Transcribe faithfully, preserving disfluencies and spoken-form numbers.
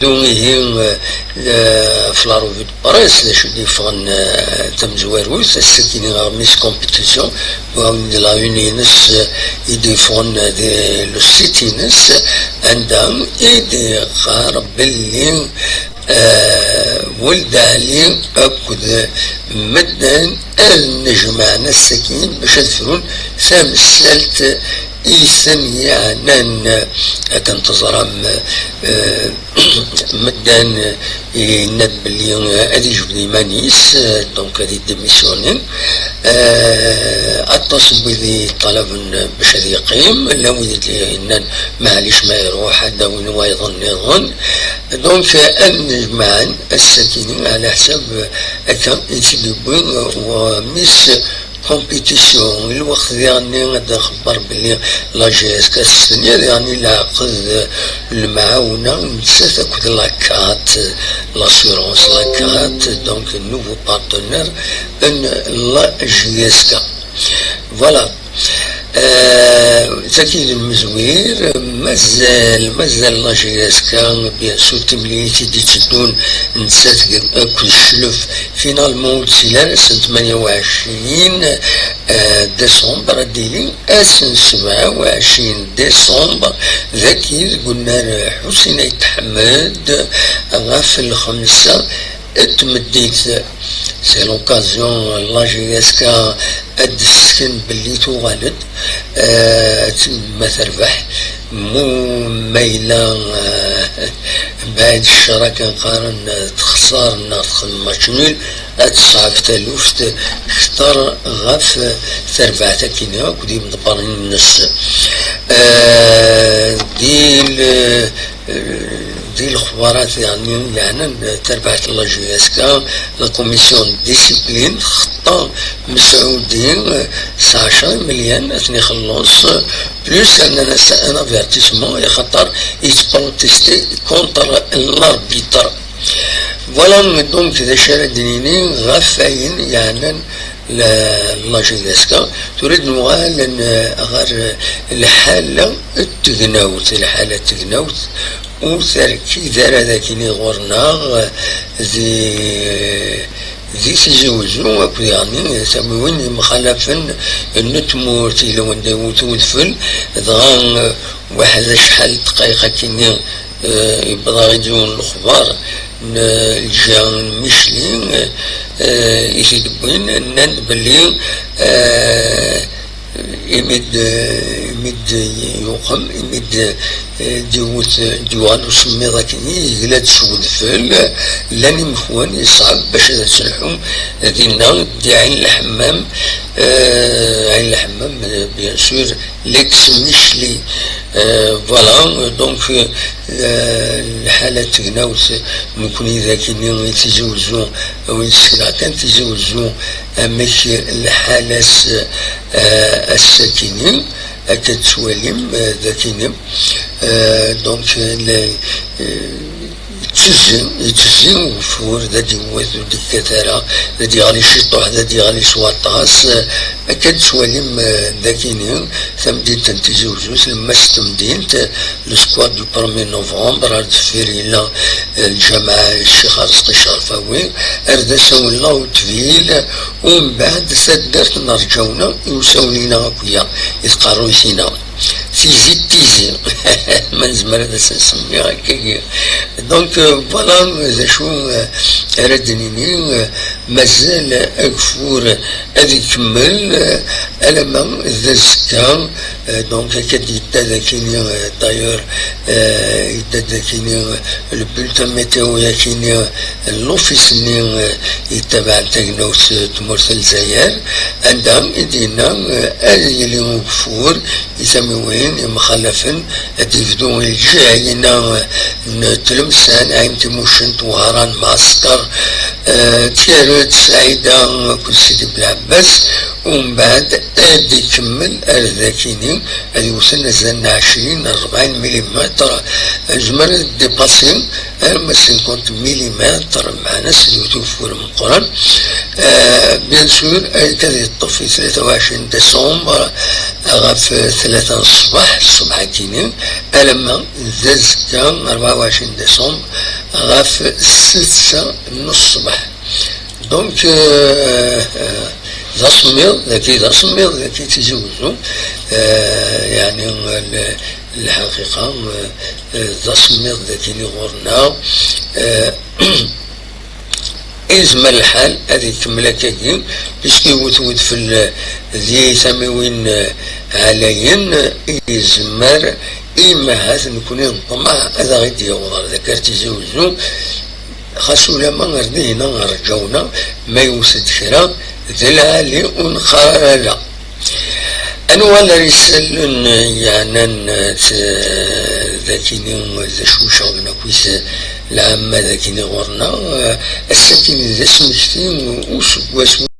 Ihi, eh, ɣef la revue de presse, d acu i d-yeffɣen, eh, tamezwarut, ass-agi aɣmis Compétition, win d la une-ines, eh, i d-yeffɣen, eh, di le site-ines, anda i d-yeqqar belli, eh, Weld Ɛli akked medden ad nnejmaɛen ass-agi bac ad frun tamsalt i ten-yeɛnan. Akken teẓram, eh, medden yenna-d belli ad yejbed iman-is, donc ad yedémissionner. Eh, aṭas n wid yeṭṭalaben bac ad yeqqim, llan wid yennan maɛlic ma iruḥ ad d-awin wayeḍ nniḍen. Donc ad nnejmaɛen ass-agi ɛla ḥsab akka i tt-id-yewwi waɣmis Compétition. Lweqt diɣenni ad d-nxebber belli la G S K s-tenniḍ, yeɛni leɛqed n lemɛawna nettat akked la CAT, l'assurance la CAT, donc nouveau partenaire n la G S K. Voilà. Euh, tagi d lmezwir, mazal, mazal la G S K, bien sûr, timlilit i d-itteddun, nettat akked cclef, finalement, ur d-tili ara ass n tmanya u ɛecrin, euh, décembre, ad d-tili ass n sebɛa u ɛecrin décembre, dagi deg unnar Ḥusin Ayt Ḥmed, ɣef lxemsa n tmeddit. C'est l'occasion, la G S K ad d-tessken belli tuɣal-d, eh, ma terbeḥ, mu ma yella, eh, baɛid ccer akken qqaren, eh, texṣer neɣ texdem match nul, ad teṣɛeb taluft kter ɣef terbaɛt akkin akk d yimḍebbren-nnes. Eh, di l-, eh, di lexbarat, yeɛni, yeɛnan tarbaɛt n la G S K, la commission de discipline txeṭṭa Mesɛudi s ɛecra imelyan ad ten-ixelleṣ, plus rnan-as un avertissement, axaṭer yettprotesti contre l'arbitre. Voilà donc d acu ara d-nini ɣef wayen yeɛnan la, la G S K. Tura ad nuɣal n-, ɣer lḥala n tegnawt, lḥala n tegnawt ur terkid ara dagi ɣur-neɣ di, di Tizi Wezzu akked yeɛni tamiwin yemxalafen n tmurt, yella wanda iwet udfel, dɣa, eh, waḥed acḥal n ddqayeq akkin, eh, yewweḍ-aɣ-id yiwen n lexbar n, eh, lǧiha n Micli, eh, i t-id-wwin, nnan-d belli, eh, imi d, imi d-yuqem, imi d, eh, d-iwet, d-yuɣal usemmiḍ akken yegla-d s wedfel, llan imekwan, yeṣɛeb bac ad telḥum dinna, di Ɛin Lḥemmam, eh, Ɛin Lḥemmam, eh, bien sûr, l'ex Micli. Euh, voilà, donc, euh, lḥala n tegnawt, nekkni dagi i Tizi Wezzu, win ssekneɣ kan Tizi Wezzu, amek lḥala-s, euh, ass-akini, akka tettwalim, euh, dagini. Euh, donc, euh, le, euh, Yettezzi, yettezzi ugeffur, d ad iwwet, ur d-yekkat ara, d ad yeɣli ciṭuḥ, d ad yeɣli s waṭas. Akka d-tettwalim, eh, dagini, tamdint n Tizi Wezzu, tlemmast n temdint, le square du premier novembre, ar deffir yella, eh, lǧameɛ Ccix Arezqi Cerfawi, ar d asawen la haute ville, u mbeɛd taddart n Rǧawna, i usawen-ina akk-ya, i tqerruyt-ina. Tizi d tizi, ma nezmer ad as-nsemmi akkagi. Donc, euh, voilà, d acu, euh, ara d-nini, euh, mazal ageffur ad ikemmel, euh, alamma d azekka, euh, donc, akka d-yedda dakini, euh, d'ailleurs, euh, yedda dakini, euh, le bulletin météo yakini, euh, n l'office-nni, euh, yettabaɛen tagnawt, euh, tmurt n Lezzayer, anda i d-yenna, euh, ad yili ugeffur i tamiwin yemxalafen, ad d-yebdu i lǧiha-ina n Tlemsan, Ɛin Timucent, Wehran, Mɛesker, eh, Tyaret, Saɛida akked Sidi Belɛebbas, Umbeɛd ad ikemmel ar dakini, ad iwten azal n ɛecrin ar rebɛin milimeṭr, yezmer ad d-ipasi arma cinquante milimeṭr, meɛna s yiwet ufur meqqren. Eh, bien sûr, akka ad yeṭṭef i tlata u ɛecrin décembre ɣef tlata n ṣṣbeḥ, ṣṣbeḥ-agi-ni, alamma d azekka, rebɛa u ɛecrin décembre, ɣef ssetta n ṣṣbeḥ. Donc, euh, euh, d asemmiḍ, dagi d asemmiḍ, dagi d Tizi Wezzu, euh, yeɛni, euh, l-, lḥaqiqa, euh, euh, d asemmiḍ dagi-ni ɣur-neɣ, euh, yezmer lḥal ad ikemmel akkagi, puisque iwet wedfel di tamiwin, euh, ɛlayen, yezmer imahat nekni neṭmeɛ ad aɣ-id-yaweḍ ar dagi ar Tizi Wezzu, xas ulama ar dihina rǧawna, ma yewwet-d kra, d lɛali ur neqqar ara la. Anwa ara isallen yeɛnan, eh, d akini, d acu iceɣben akkit lɛamma d akini ɣur-neɣ, eh, ass-akini d asmekti useggas